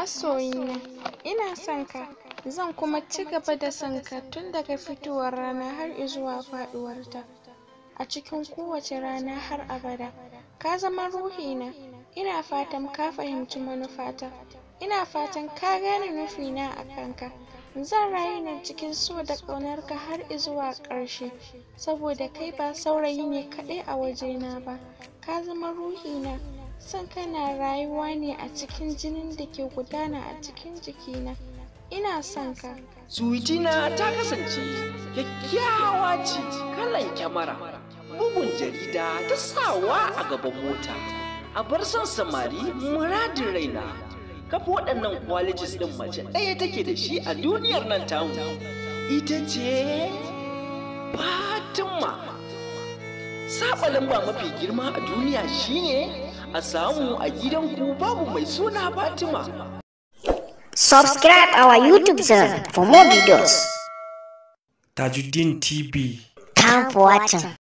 Masoyina, ina son ka, zan kuma ci gaba da son ka tun daga fitowar rana har izuwa faɗuwarta, a cikin kowace rana har abada. Ka zama ruhina, ina fatan ka fahimci manufata, ina fatan ka gane nufina a kanka. Zan rayu ne cikin so da ƙaunarka har izuwa ƙarshe, saboda kai ba saurayi ne kaɗai a wajena ba, ka zama ruhina. Son ka na rayuwa ne a cikin jinin da ke gudana a cikin jikina. Ina son ka. Suwitina ta kasance kyakkyawa ce kalan kyamara, bugun jarida ta sawa a gaban mota. A bar son samari muradin raina. Kafa waɗannan qualities ɗin mace ɗaya take da shi a duniyar nan tamu. Ita ce Fatima. Saba lamba mafi girma a duniya shine a samu a gidanku babu mai suna Fatima. Subscribe our YouTube channel for more videos. Tajuddin TV. Thanks for watching.